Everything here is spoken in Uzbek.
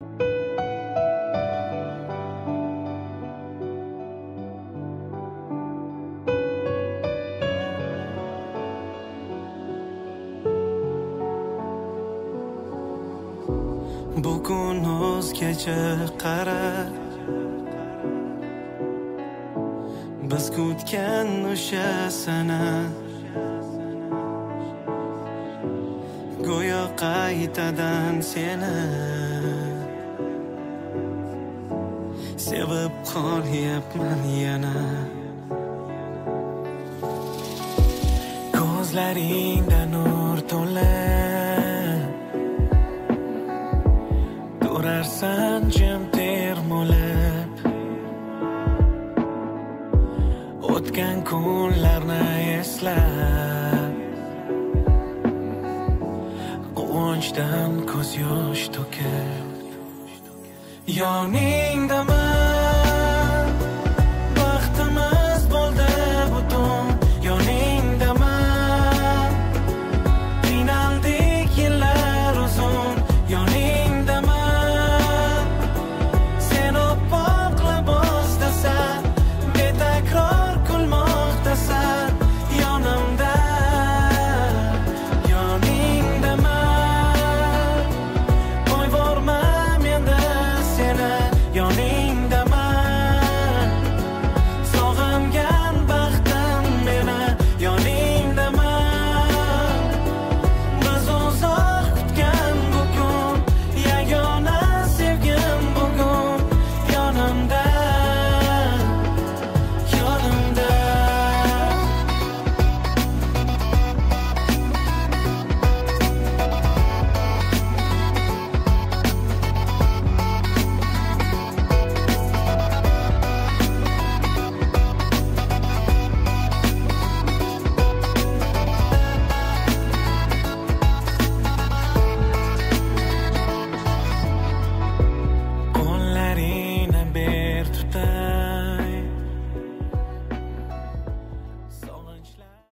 Bugun o'zgacha qara, biz kutgan o'sha sana, go'yo qaytadan seni sevib qolyapman yana. Ko'zlaringda nur to'la, turarsan jim termulib, o'tgan kunlarni eslab, quvonchdan ko'z yosh to'kib. Yoningdaman.